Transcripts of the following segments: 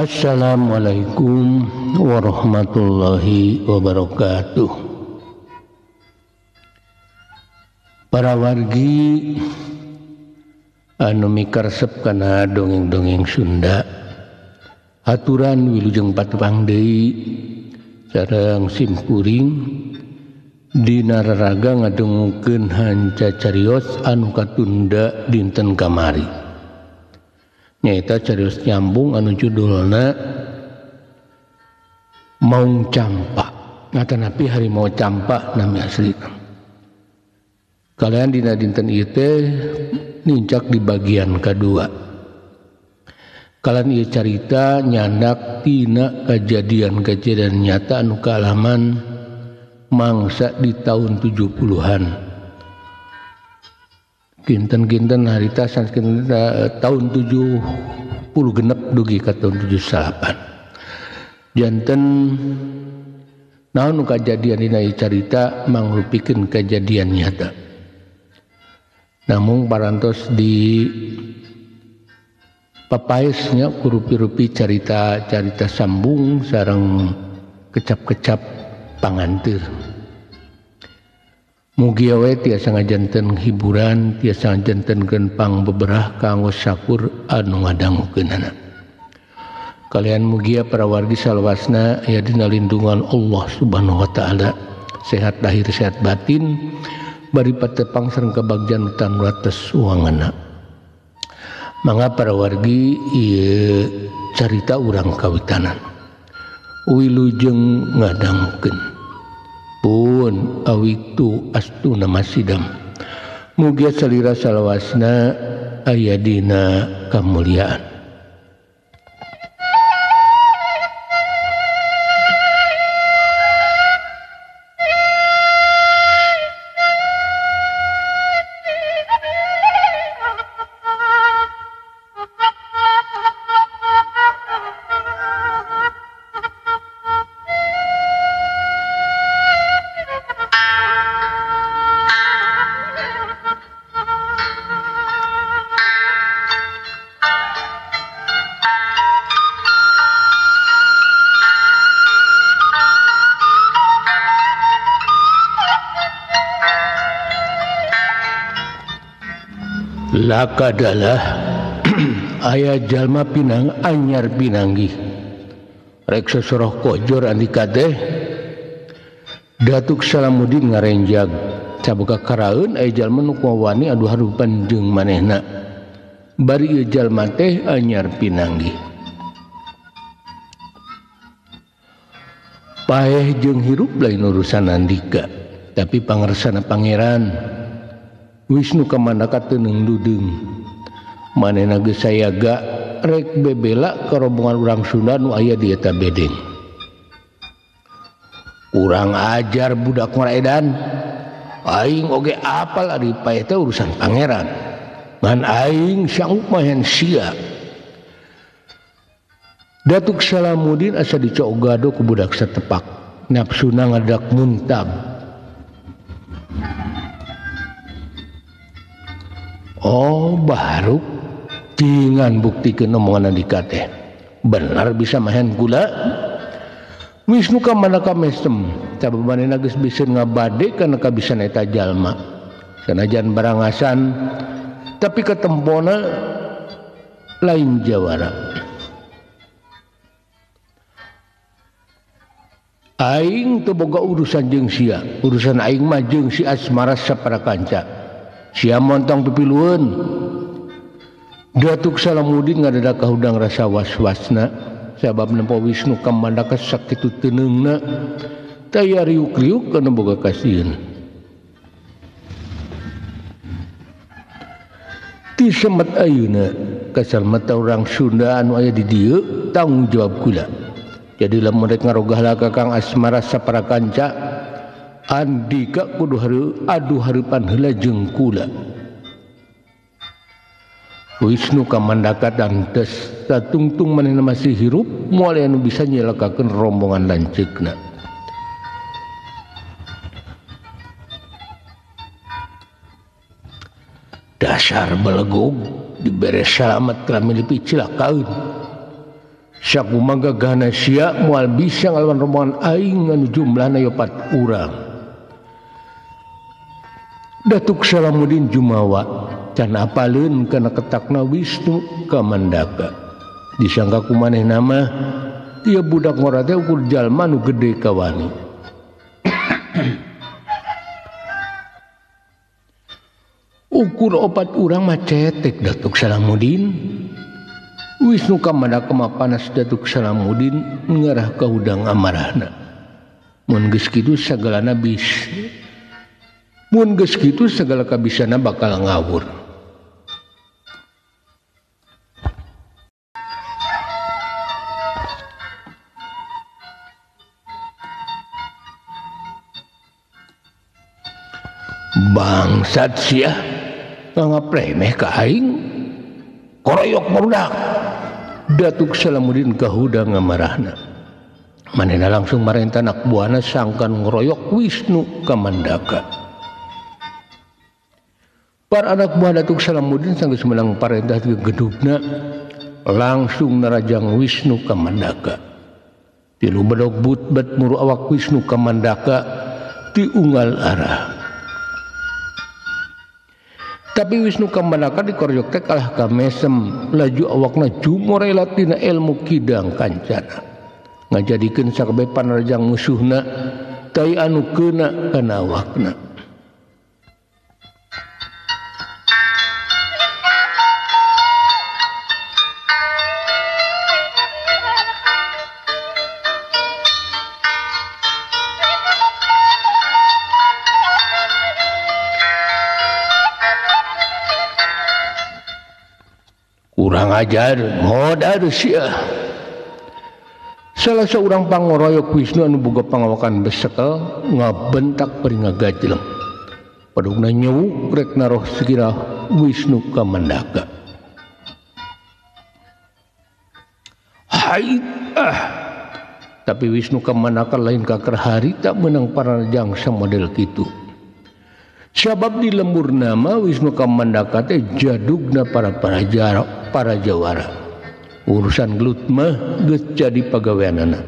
Assalamualaikum warahmatullahi wabarakatuh. Para wargi anu mikaresep kana dongeng-dongeng Sunda, aturan wilujeng patepang deui sareng simkuring dina raraga ngadengukeun hanca carios anu katunda dinten kamari. Nyaeta carios nyambung anu judulna Maung Campak. Ngatanapi Harimau Campak nami asli. Kalian dina dinten ieu teh nincak di bagian kedua. Kalian ieu carita nyandak tina kejadian-kejadian nyata anu kaalaman mangsa di tahun 70-an. Kinten-kinten harita sanes tahun 70 genep dugi ka tahun 78. Janten naon nu kajadian dina ieu carita mangrupikeun kejadian nyata. Namung parantos di papaesnya ku rupi-rupi carita-carita sambung sareng kecap-kecap panganteur. Mugia we tiasa ngajanten hiburan, tiasa ngajantenkeun pangbeberah kanggo sakur anu ngadangukeunana. Kalian mugia para wargi salawasna aya dina lindungan Allah Subhanahu wa taala, sehat lahir sehat batin, bari patepang sareng kabagjan tan wates uangana. Mangga para wargi ieu carita urang kawitanan. Wilujeng ngadangukeun. Pun awitu astuna masidam. Mugia salira salawasna aya dina kamuliaan. Lakadalah aya jalma pinang anyar pinanggih rek sosoroh kojor andika teh Datuk Salamuddin ngarenjag cabuka karaeun aya jalma nu wani adu harupan jeung manehna bari ieu jalma teh anyar pinanggih. Paeh jeung hirup lain urusan andika tapi pangersana pangeran Wisnu Kamandaka teu dudeung. Manehna geus sayaga rek bebela ka rombongan urang Sunda nu aya di eta bedeng. Urang ajar budak ngora edan. Aing oge apal ari paeh teh urusan pangeran. Ngan aing sanggup mahen sia. Datuk Salamuddin asa dicok gado ku budak setepak. Nafsuna ngadak muntab. Oh baru tingan buktikeun omongan andika teh benar bisa mahen kula. Wisnu Kamandaka mesem sabab manehna geus bisa ngabade kana kabisan eta jalma sanajan barangasan tapi ketempona lain jawara. Aing teu boga urusan jeung sia, urusan aing mah jeung si Asmara saparakanca. Sia montong pipilueun. Datuk Salamuddin ngadadak kahudang rasa was-wasna sabab nempo Wisnu Kamandaka sakitu teuneungna taya riuk-riuk kana boga kasieun. Ti semet ayeuna kasalamatan urang Sunda anu aya di dieu tanggung jawab kula. Jadi lamun rek ngarogah ka Kang Asmara saparakanca andika kudu adu hareupan heula jeung kula. Wisnu Kamandaka dantes satungtung manehna masih hirup moal anu bisa nyelakakeun rombongan lanceukna. Dasar belegog dibere salamet klamilipi cilakaeun. Sakumaha gagahna sia moal bisa ngalawan rombongan aing anu jumlahna 4 urang. Datuk Salamuddin jumawa can apaleun kana ketakna Wisnu Kamandaka. Disangka ku manehna mah ieu budak ngora teh ukur jalma nu gede kawani. Ukur 4 urang mah cetek Datuk Salamuddin. Wisnu Kamandaka mah panas Datuk Salamuddin ngarah ka hudang amarahna. Mun geus kitu sagalana bis. Mun geus kitu sagala kabisana bakal ngawur. Bangsat sia, ngapremeh ka aing. Koroyok barudak. Datuk Salamuddin kahudang ngamarahna. Manehna langsung marentah anak buahna sangkan ngeroyok Wisnu Kamandaka. Para anak buah Datuk Salamuddin sanggeus meunang parentah ti gedugna langsung narajang Wisnu Kamandaka. Tilu bedog but-bet muru awak Wisnu Kamandaka ti unggal arah. Tapi Wisnu Kamandaka dikoryok teh kalah ka mesem, laju awakna jumorela tina ilmu kidang kancana. Ngajadikeun sakabeh panarajang musuhna tai anu keuna kana awakna. Kurang ajar, modar sia. Salah seorang pangoroyok Wisnu anu boga pangawakan besekel ngabentak bari ngagajleng. Padugna nyewuk rek naroh sirah Wisnu Kamandaka. Hai ah. Tapi Wisnu Kamandaka lain kaker harita meunang paranjang samodel kitu. Sabab di lembur nama Wisnu Kamandaka teh jadugna para jawara. Urusan gelut mah geus jadi pagaweanana.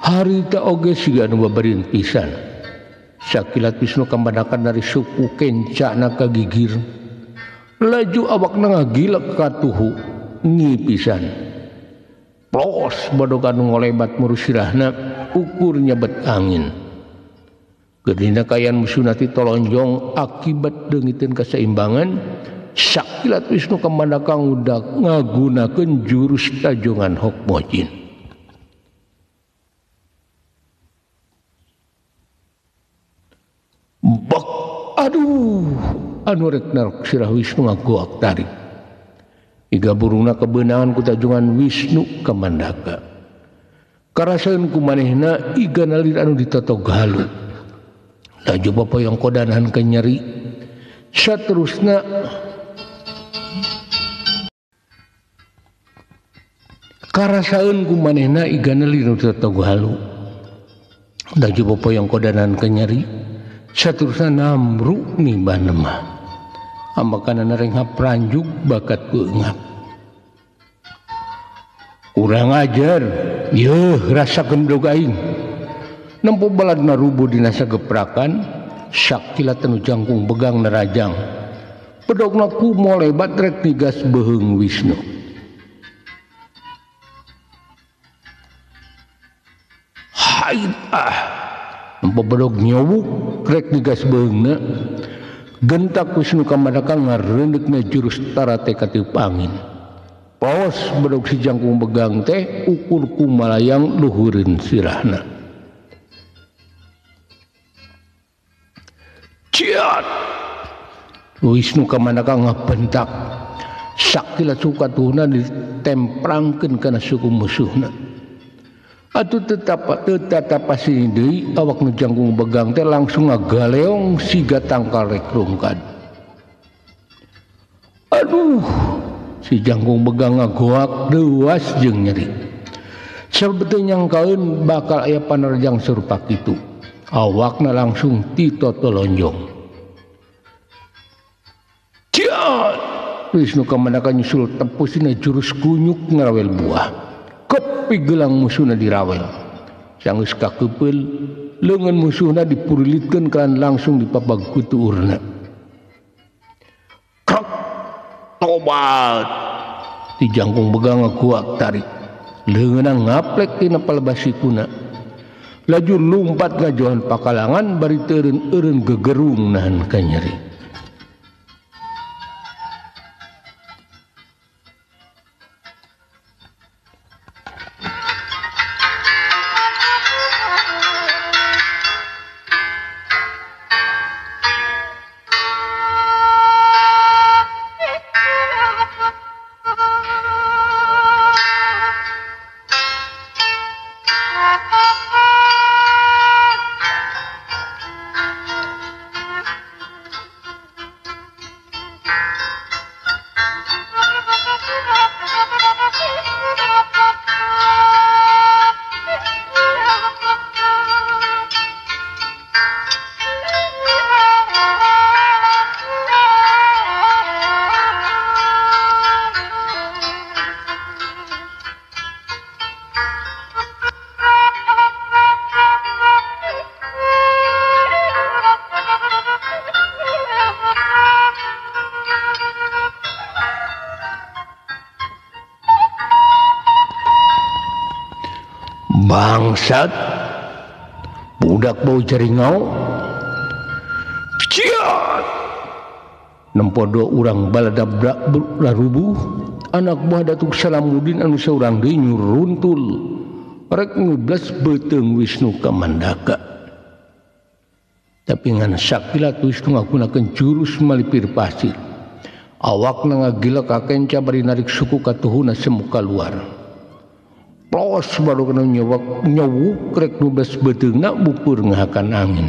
Harita oge siga anu babarin pisan. Sakilat Wisnu Kamandaka dari suku kencana ka gigir. Laju awakna ngagilek katuhu ngi pisan. Plos badog anu ngolebat muru sirahna ukur nyabet angin. Gedina kayan musuhna ti tolonjong akibat deungiteun kaseimbangan. Sakilat Wisnu Kamandaka ngudak ngagunakeun jurus tajongan Hokmojin. Bek aduh anu rek narok sirah Wisnu ngagoak tarik. Iga burungna kebeunangan ku tajungan Wisnu Kamandaka. Karasaeun ku manehna iga nalir anu ditotog halu. Laju popoyong kodanahan ke nyeri. Saterusna karasaeun ku manehna iga nalir anu ditotog halu. Laju popoyong kodanahan ke nyeri. Saterusna namru niban mah. Ambakana narenghap ranjuk bakat ku eungap. Kurang ajar, yeuh rasakeun bedog aing. Nempo baladna rubuh dina sageprakan, sakilat anu jangkung begang narajang. Bedogna ku molebat rek nigas beuheung Wisnu. Haid ah. Nempo bedog nyowuk rek nigas beuheungna. Gentak Wisnu Kamandaka ngareundekna jurus tarate katiup angin. Paos bedog si jangkung begang teh ukur kumalayang luhureun sirahna. Ciat! Wisnu Kamandaka ngabentak. Sakilat sukatuhna ditemprangkeun kana suku musuhna. Atuh tetap pasini deui awak nu jangkung begang teh langsung ngagaleong siga tangkal rek rungkad. Aduh, si jangkung begang ngagoak deuas jeung nyeri. Sabab teu nyangkaeun bakal aya panerjang serupa kitu. Awakna langsung titotolonjong. Ciat! Ciat! Wisnu Kamandaka nyusul tepus dina jurus kunyuk ngarawel buah. Kepi gelang musuhna dirawel. Sanggeus kakepeul, leungeun musuhna dipurilitkeun kan langsung dipapag ku tuurna. Krek! Tobat! Di jangkung begang ngaguak tarik. Leungeunna ngaplek tina palebasikuna. Laju lumpat ngajohan pakalangan bari teureun-eureun gegerung nahan kanyeri. Bangsat, budak bau jaringau. Ciat! Nempo dua urang baladabrak larubuh, anak buah Datuk Salamuddin anu saurang deui nyuruntul. Rek ngublas beuteung Wisnu Kamandaka. Tapi ngan sakilat Wisnu ngagunakeun jurus malipir pasir. Awakna ngagila ka kenca bari narik suku katuhuna semu kaluar. Plos baru kena nyewak nyewuk rek nubes beuteungna bukur ngahakan angin.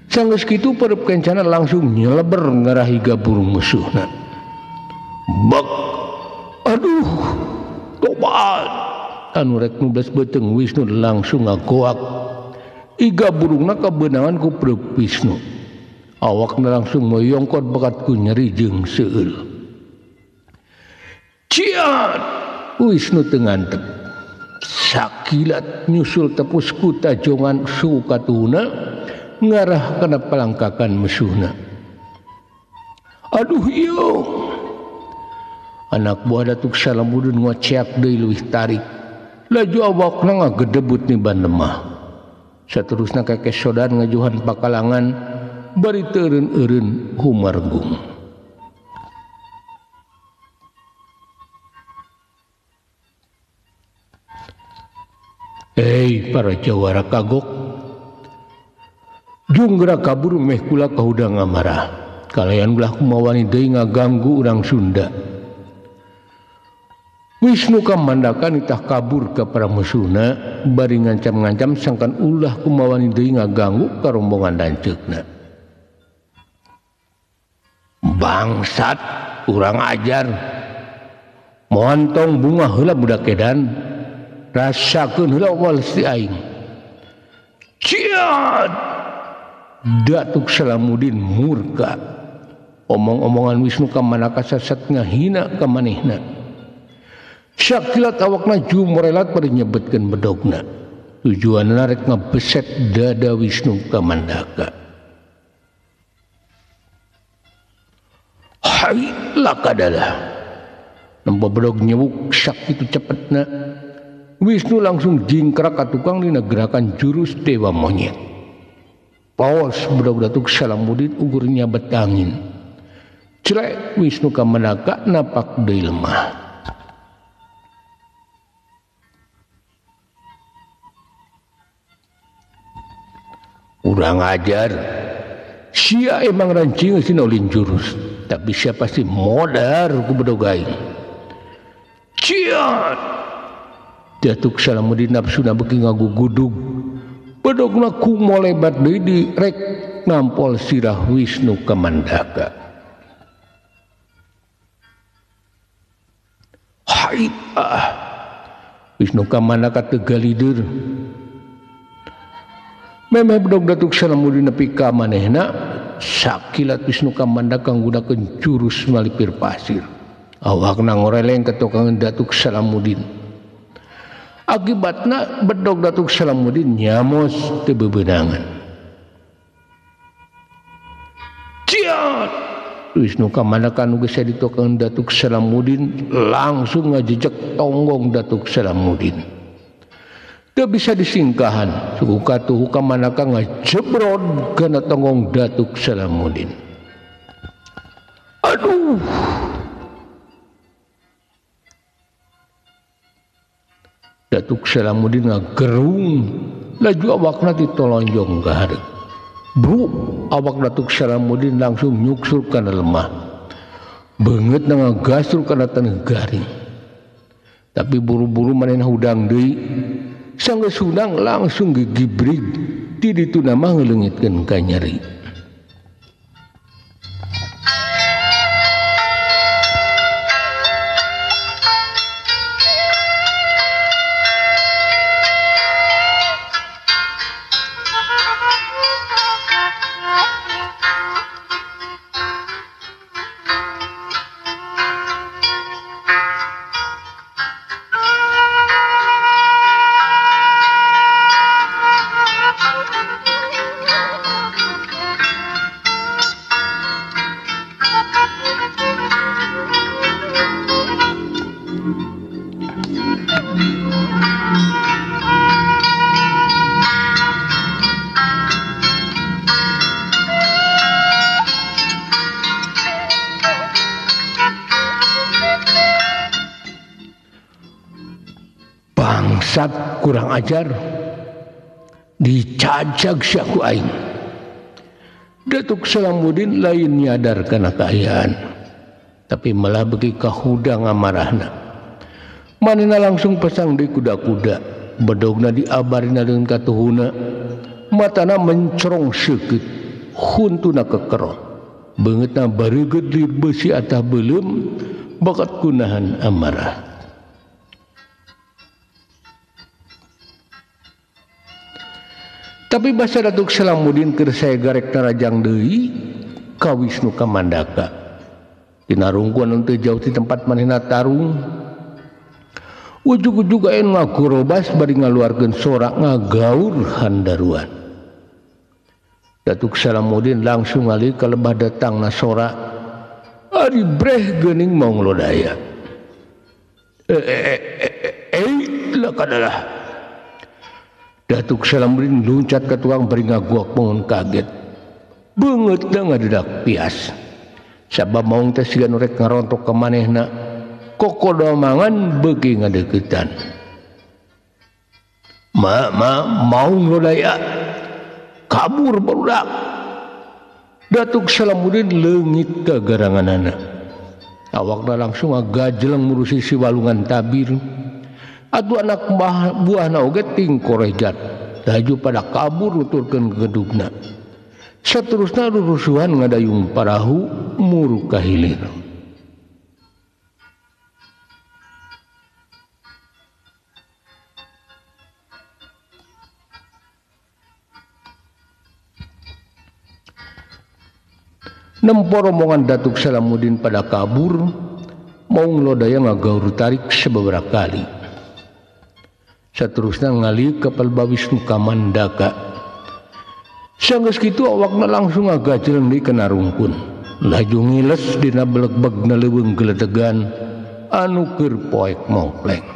Sanggeus kitu perep kencana langsung nyeleber ngarahi gabur musuhna. Bek, aduh, tobat. Anu rek nubes beuteung Wisnu langsung ngagoak. Iga burungna kabeunangan ku perep Wisnu. Awakna langsung moyongkot bakat ku nyeri jeung seueul. Ciat! Wisnu teu ngantep. Sakilat nyusul tepus ku tajongan suku katuhuna ngarah kana palangkakan musuhna. Aduh ieu. Anak buah Datuk Salamuddin ngoceak deui leuwih tarik. Laju awakna ngagedebut niban lemah. Saterusna kekesodan ngajuhan pakalangan bari teureun-eureun humargung. Hei para jawara kagok, junggra kabur meh kula kahudang amarah. Kalayan ulah kumawani deui ngaganggu urang Sunda. Wisnu Kamandaka nitah kabur ka para musuhna bari ngancam-ngancam sangkan ulah kumawani deui ngaganggu ka rombongan lanceukna. Bangsat, urang ajar. Montong bunga heula budak edan. Rasakeun heula wal si aing. Ciat! Datuk Salamuddin murka. Omong-omongan Wisnu Kamandaka sasat ngahina ka manehna. Sakilat awakna jumorelat bari nyebetkeun bedogna. Tujuanna rek ngabeset dada Wisnu Kamandaka. Hai lakadalah. Nempo bedog nyewuk sakitu cepetna. Wisnu langsung jingkrak ka tukang dina gerakan jurus dewa monyet. Paos bedog Datuk Salamuddin ugur nyabet angin. Celek Wisnu Kamandaka napak deui lemah. Urang ajar. Sia emang rancing sina ulin jurus, tapi sia pasti modar ku bedog aing. Ciat! Datuk Salamuddin nafsuna beuki ngagugudug. Bedogna ku molebat deui di rek nampol sirah Wisnu Kamandaka. Hai ah. Wisnu Kamandaka teu galider. Memeh bedog Datuk Salamuddin nepi ka manehna, Sakilat Wisnu Kamandaka nggunakeun jurus malipir pasir. Awakna ngoreleng ka tokangan Datuk Salamudin. Akibatna bedog Datuk Salamudin nyamos teu bebenangan. Ciat! Wisnu Kamandaka nu geus di tokangan Datuk Salamudin langsung ngajejek tonggong Datuk Salamudin. Teu bisa disingkahan, suku katuhu Kamandaka ngajebrod kana tonggong Datuk Salamudin. Aduh! Datuk Salamudin ngagerung, laju awakna ditolonjong ka hareup. Bru, awak Datuk Salamudin langsung nyuksur kana lemah. Beungeutna ngagasur kana taneuh garing. Tapi buru-buru manehna hudang deui. Sanggeus hudang langsung gigibrig, ti dituna mah ngeleungitkeun ka nyeri. Bangsat kurang ajar, dicacag siaku aing. Datuk Salamudin lain nyadar kana kaayaan, tapi malah beki kahudang amarahna. Manehna langsung pasang di kuda-kuda, bedogna diabarina dengan katuhuna, matana mencorong seukeut, huntuna kekerot, beungeutna bareugeut lir beusi atah beuleum, bakat kunahan amarah. Tapi basa Datuk Salamudin keur saya garek narajang deui ka Wisnu Kamandaka. Dina rungkuan teu jauh ti tempat manehna tarung. Ujug-ujug aya ngagorobas bari ngaluarkeun sorak ngagaur handaruan. Datuk Salamudin langsung ngalih ka lebah datangna sorak. Ari breh geuning maung lodaya. Lakadalah. Datuk Salamudin luncat ke tukang bari ngaguak bangun kaget. Beungeutna ngadedak pias. Sabab maung teh siga nu rek ngarontok ka manehna. Kokodomangan beuki ngadeuketan. Ma maung lodaya. Kabur barudak. Datuk Salamudin leungit ka garanganana. Awakna langsung ngagajeleng murusi si walungan tabir. Atuh anak buahna oge tingkorejat laju pada kabur nuturkeun gedugna. Saterusna rurusuhan ngadayung parahu muru ka hilir. Nempo rombongan Datuk Salamudin pada kabur, maung lodaya ngagaur tarik sebeberapa kali. Saterusna ngali ka palba Wisnu Kamandaka. Sanggeus kitu awakna langsung ngagajeleng deui kana rungkun. Laju ngiles dina belegbegna leuweung geledegan anu keur poek mongkleng.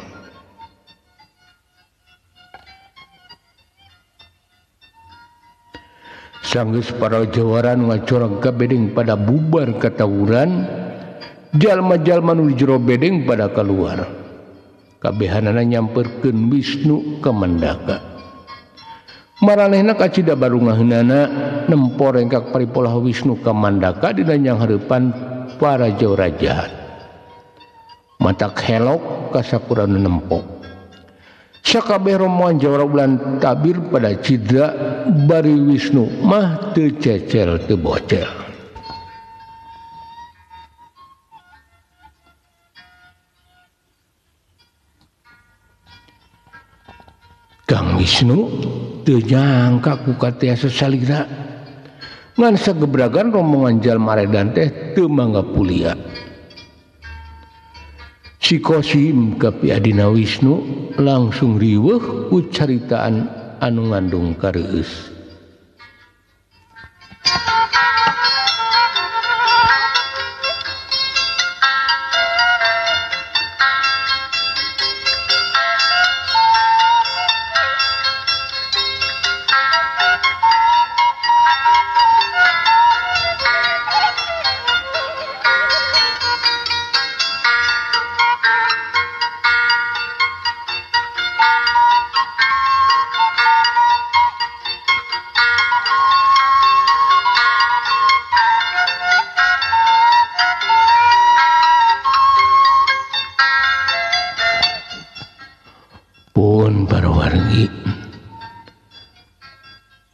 Sanggeus para jawara nu ngacorang ka bedeng pada bubar katawuran, jalma-jalma nu di jero bedeng pada kaluar. Kabehanana nyamperkeun Wisnu Kamandaka. Maranehna kacida barungaheunana nempo rengkak paripolah Wisnu Kamandaka dina nyanghareupan para jawara jahat. Matak helok kasapurana nempo. Sakabeh rombongan jawara bulan tabir pada cidra bari Wisnu mah teu cecel teu bocel. Kang Wisnu teu nyangka ku katiasa salira. Ngan sagebragan rombongan jalma aredan teh teu mangga pulia. Si Kosim ka Pi Adina Wisnu langsung riweuh ku caritaan anu ngandung kareueus.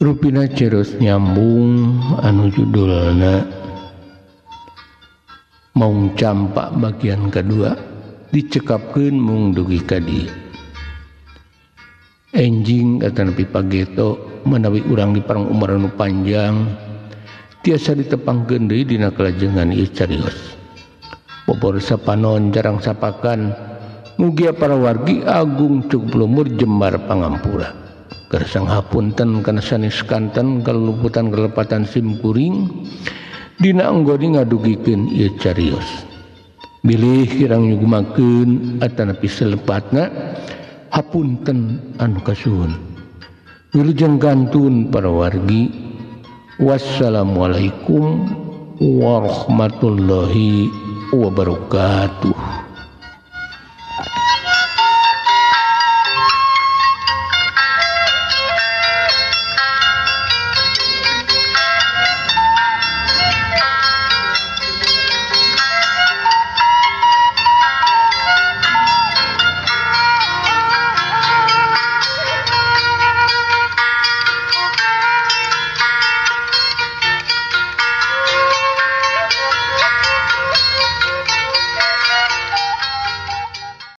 Rupina cerus nyambung anu judulna Maung Campak bagian kedua dicekapkeun mung dugi ka dieu. Enjing atanapi pageto manawi urang di parang umur anu panjang tiasa ditepangkeun deui dina kalajengan ieu carios. Bobor sapanon jarang sapakan mugia para wargi agung cukup lumur jembar pangampura. Gersang hapunten kana sanes kanten kaluputan kelepatan simkuring dina anggoni ngadugikeun ieu carios. Bilih kirang nyugumakeun atanapi selepatna hapunten anu kasuhun. Wilujeng gantun para wargi. Wassalamualaikum warahmatullahi wabarakatuh.